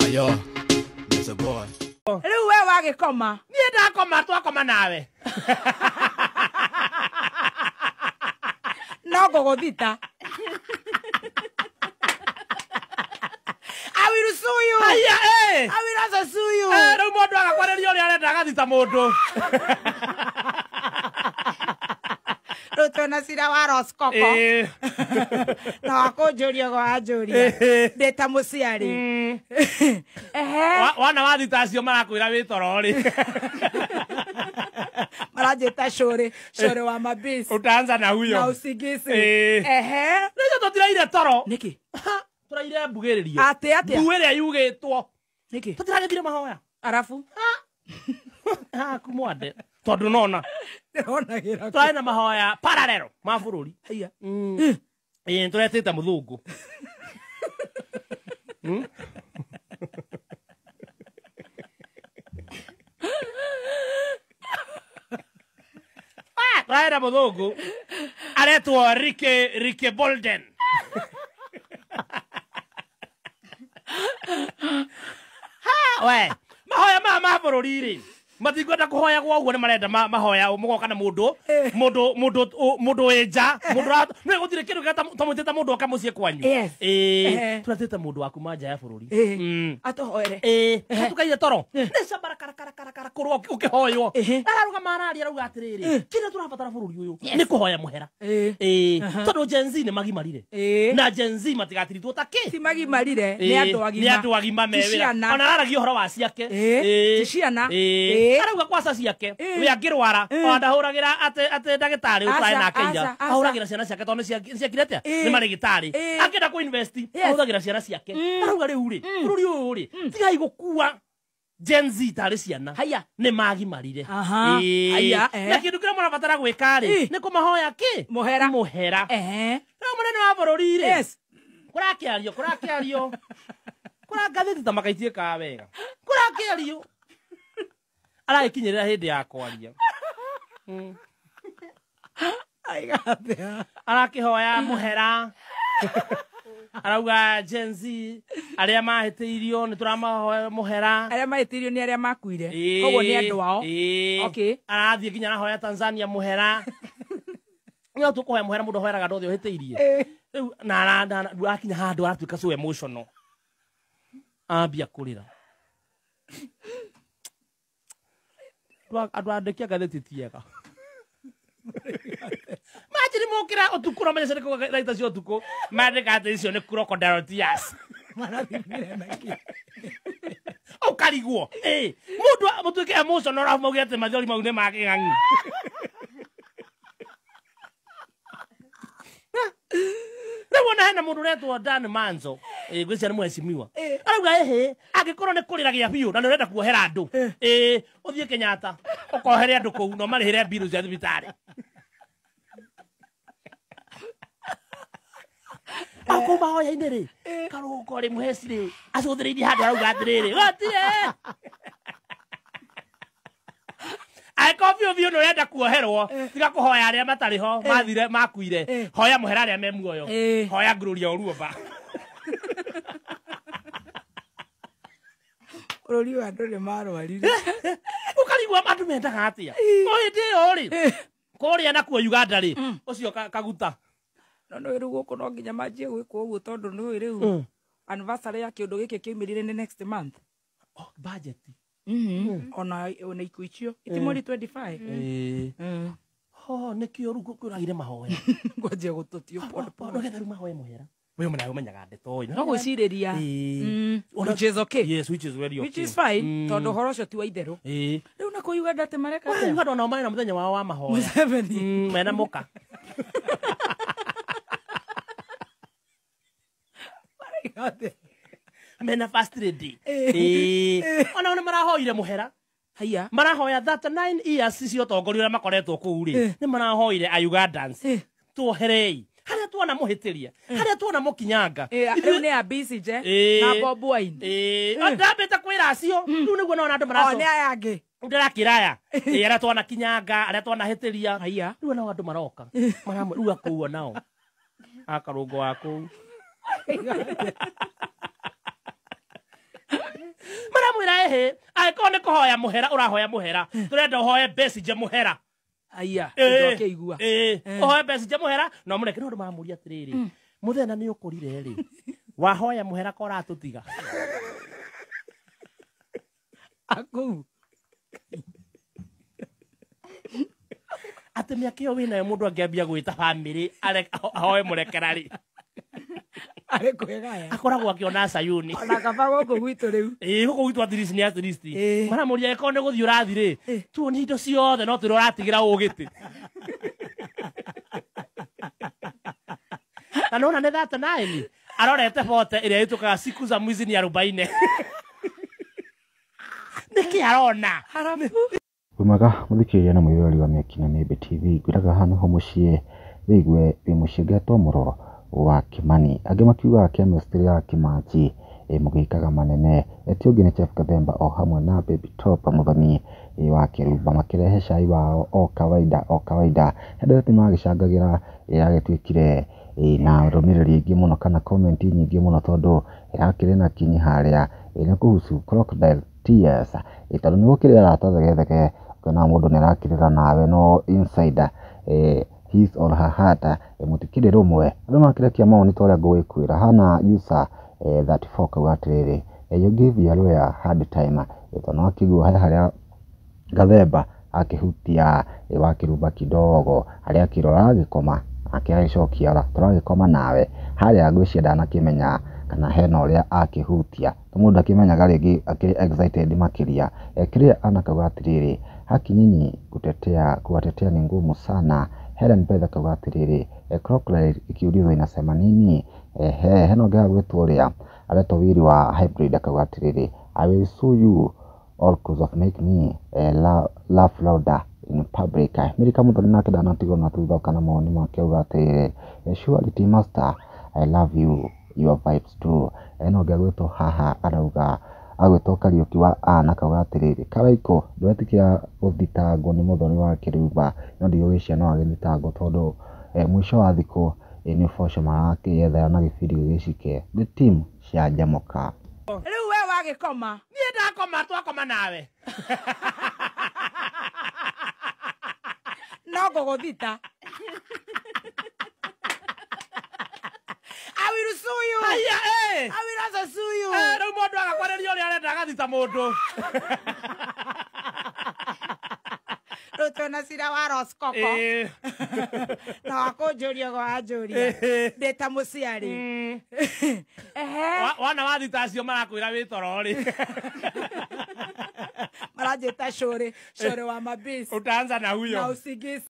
Ayo, it's a boy. Rĩu we wagĩkoma. Niĩ ndakoma twakoma nawe. No ngũgũthita. I will sue you. Haiya, eh. I will also sue you. Eh, rĩu mũndũ agakwarĩria ũrĩa arenda agathita mũndũ. Rĩu twĩna cira wa Roskoko. Eh. Na wakũnjũria ũguo wanjũria. Ndĩ ta mũciari. Ehe. Wana wathita acio marakwĩra wĩ toro rĩ. Maranjĩta cũrĩ, cũrĩ wa mabisi. Utaanza na huyo. Na usingizi. Eh. Ehe. Nĩcio tũtiraire toro. Nĩkĩ? Tũraire mbugĩrĩrio. Atĩ atĩa? Mbu ĩrĩa yugĩtwo. Nĩkĩ? Tũtiragĩthire mahoya. Arabu? Haku mwande. Tondũ nona. Ndĩronagĩra. Tũrarĩ na mahoya parallel ma bũrũri. Haiya. Ĩĩ tũretĩte mũthũngũ. Ah, tũrarĩ na mũthũngũ aretwo Ricky Bolden. Ha, we mahoya maya ma bũrũri rĩ matingwenda kũhoyagwo ũguo nĩ marenda mahoya mũgoka na mũndũ mũndũ mũndũ mũndũ wĩ nja mũndũ nĩ gũtirĩ kĩndũ kĩrĩa tamwĩtĩte mũndũ oka mũciĩ kwanyu. Yes. Ĩĩ tũretĩte mũndũ wa kuma nja ya bũrũri. Atũhoere. Ĩĩ tũkaire toro nĩ cambara kara kara kara kara kũrwo ũkĩhoywo. Ehe. Ararũgama araria arauga atĩrĩrĩ kĩrĩa tũrabatara bũrũri ũyũ nĩ kũhoya mũhera. Ĩĩ. Ĩĩ tondũ Gen Z nĩ magimarire. Ĩĩ. Na Gen Z matigatirithwo ta kĩ? Ti magimarire, nĩ andũ agima. Nĩ andũ agima me Ti wĩra. ciana. Ona araragia ũhoro wa ciake. Ĩĩ. Ti ciana. Ĩĩ. Ĩĩ. Arauga kwaca ciake Ĩĩ. we angĩrwara ona ndahũragĩra atĩ ndagĩtarĩ ũtarĩ nake ira. Aca, aca. Ahũragĩra ciana ciake tondũ nĩ ciakire atĩa? Ĩĩ. Nĩ marĩgĩtarĩ. Ĩĩ. Angĩenda kũ invest Yes. ahũthagĩra ciana ciake. Arauga rĩu rĩ bũrũri ũyũ rĩ tigai gũkua Gen Z tarĩ ciana. Haiya. Nĩ magimarire. Aha. Ĩĩ. Haiya, eh. Na kĩndũ kĩrĩa mũrabatara gwĩka rĩ Ĩĩ. nĩ kũmahoya kĩ? Mũhera. Mũhera. Ehe. Rĩu mũnene wa bũrũri rĩ Yes. kũrakĩario kũrakĩario kũra ngathĩti ta makaitiĩkaga wega kũrakĩario aragĩkinyĩrĩra hĩndĩ ya kwaria. Aiga atĩa? Arakĩhoya mũhera. Arauga Gen Z arĩa mahĩtĩirio nĩ tũramahoya mũhera. Arĩa mahĩtĩirio nĩ arĩa makuire. Ĩĩ. Koguo nĩ andũ ao. Ĩĩ. Okay. Arathiĩ nginya arahoya Tanzania mũhera. No tũkũhoya mũhera mũndũ ahoeraga andũ othe ũhĩtĩirie. Ĩĩ. Rĩu na rĩu akinya handũ aratuĩka so emotional. Ambia kũrĩra. Andũ andĩki a ngathĩti ti ega. Manjiri mokĩra ũtukũ na menya ciandĩkwo thaa ithatũ cia ũtukũ mandĩka atĩ icio nĩ crocodile tears. Marathimire na kĩ? Ũkarigwo. Ĩĩ mũndũ mũtuĩke emotional arabu mauge atĩ mathori mau nĩ ma kĩng'ang'i. Rĩu ona hena mũndũ ũretwo Dan Manzo. Ĩĩ ngwĩciria nĩ mheshimiwa. Arauga ĩhĩ angĩkorwo nĩ kũrĩra gĩa biũ na nĩ ũrenda kuohera andũ. Ĩĩ ũthiĩ Kenyatta ũkohere andũ kũu na ũmarĩhĩre mbirũ cia thibitarĩ. Au kũu mahoya-inĩ rĩ karũngo rĩ mũheci rĩ acũthĩrĩirie handũ arauga atĩrĩrĩ gũtirĩ. Angĩkorwo biũ biũ nĩ ũrenda kuoherwo tiga kũhoya arĩa matarĩ ho mathire makuire hoya mũhera arĩa me muoyo hoya Gloria Oruomba. Bũrũri ũyũ andũ nĩ marwarire. Ũkarigwo andũ mendaga atĩa? O hĩndĩ ĩyo rĩ kũrĩa nakuo Uganda rĩ ũcio kaguta. No nĩ rĩu gũkũ no nginya manjie gwĩkwo ũguo tondũ nĩ rĩu anniversary ya kĩũndũ gĩkĩ kĩaumĩrire nĩ next month. Oh, budget. Ona ikuũ icio iti mweri 25. Ĩĩ. Ho nĩkĩo rĩu kũragire mahoya. Ngwanjia gũtũtio pole pole. No getha rĩu mahoya mũhera. We ũmenyaga ũmenyaga ndeto ĩno. No gwĩcirĩria. Which is okay. Yes, which is very okay. Which is fine tondũ ũhoro ũcio ti wa itherũ. Ĩĩ. Rĩu na kũu Uganda atĩ mareka atĩa? Uganda onao marĩ na mũthenya wao wa mahoya. Museveni. Mena mũka. Mareka atĩa? Mena first lady. Ĩĩ. Onao nĩ marahoire mũhera. Haiya. Marahoya 39 years cia ũtongoria ũrĩa makoretwo kũu rĩ nĩ marahoire a Ugandans. Tuoherei. Harĩa tuona mũhĩtĩria. Harĩa tuona mũkinyanga. Rĩu nĩ a Besigye na Bobi Wine. Ĩĩ. Ndambĩte kwĩra acio. Rĩu nĩguo nona andũ maraco. O nĩ aya angĩ. Ndĩrakĩra aya. Ĩĩ arĩa tuona kinyanga, arĩa tuona hĩtĩria. Haiya. Rĩu nao andũ maroka. Maramwe rĩu akũu onao. Akarũngo wa kũu. Ĩhĩ, angĩkorwo nĩ kũhoya mũhera ũrahoya mũhera, tũrenda ũhoe Besigye mũhera. Aya, Ĩĩ. ndokĩigua. Ĩĩ, ũhoe Besigye mũhera na ũmũreke. No andũ maramũria atĩrĩrĩ, mũthenya nĩ ũkũrire rĩ, wahoya mũhera ko ũratũtiga? Akũu. Atĩ mĩaka ĩyo wĩnayo mũndũ angĩambia gwĩta bamĩrĩ ahoe mũrekera rĩ, Arĩ kwĩgaya. Akoragwo akĩona Sayuni. Ona kaba gũkũ gwitũ rĩu. Ĩĩ, gũkũ gwitũ at least nĩ at least. Ĩĩ. Maramũria angĩkorwo nĩ gũthiĩ ũrathiĩ rĩ, tuonie indo ciothe no twĩre ũratigĩra ũgĩtĩ. Na nona nĩ 39 arorete bote ĩrĩa ĩtũkaga siku za mwizi ni 40. Nĩkĩ arona? Harabu. Wĩ mwega mũthikĩrĩria na mwĩroreri wa Mĩaki na Mĩmbi TV. Ngwĩraga haha nĩho mũciĩ wĩigue wĩ mũciĩ ngetwo mũro wa Kĩmani, angĩ makiugaga chemistry ya Kĩmanji mũgĩkaga manene. Ti ũngĩ nĩ Chef Gathemba o hamwe na Baby Top mũthoni wa Kĩrumba makĩrehe cai wao o kawaida o kawaida. He ndereti magĩcangagĩra ĩragĩtuĩkire na rũmĩrĩri aingĩ mũno kana comment nyingĩ mũno tondũ ĩrakĩrĩ na kinyi harĩa nĩ kuhusu crocodile tears, tondũ nĩ gũkĩrĩ arata thegethege ũkĩona mũndũ nĩ arakĩrĩra nawe no inside his or her heart mũtikĩrĩ rũmwe. Andũ makĩrekia mawoni ta ũrĩa ngũgĩkwĩra hana user 34 kauga atĩrĩrĩ, you give your lawyer hard time, tondũ no akĩigua he harĩa Gathemba akĩhutia wa Kĩrumba kidogo harĩa akĩrora agĩkoma nake agĩcokia tũragĩkoma nawe harĩa ngwĩciria ndanakĩmenya kana hena ũrĩa akĩhutia mũndũ akĩmenyaga rĩngĩ akĩrĩ excited makĩria. Kĩrĩa anakauga atĩrĩrĩ, haki nyinyi kutetea kuwatetea ni ngumu sana. Helen Beth akauga atĩrĩrĩ, crocodile ikiulizwa inasema nini? Ehe, hena ũngĩ agwĩtwo ũrĩa aretwo Willy wa Hybrid akauga atĩrĩrĩ, I will sue you all cause of make me laugh louder in public. Milika Muthoni nake ndanatigwo na thutha kana mawoni make auga atĩrĩrĩ, surety master, I love you your vibes too. Eno ũngĩ agwĩtwo haha arauga agwĩtwo Kariũki wa Ann akauga atĩrĩrĩ, Karaikũ ndwetĩkĩra gũthitangwo nĩ mũthoni wa Kĩrumba, no ndigũgĩcia no agĩthitangwo tondũ mũico wa thikũ nĩ ũboco marakĩyethera na gĩbindi gĩgĩcike nĩ team cia Njamuka. Rĩu we wagĩkoma. Niĩ ndakoma twakoma nawe. No ngũgũthita. I will sue you. Haiya, eh. I will also sue you. Rĩu mũndũ agakwarĩria ũrĩa arenda agathita mũndũ. Rĩu twĩna cira wa Roskoko. Na wakũnjũria ũguo wanjũria. Ndĩ ta mũciari. Ehe. Wana wathita acio marakwĩra wĩ toro rĩ. Maranjĩta cũrĩ, cũrĩ wa mabisi. Utaanza na huyo. Na usingizi.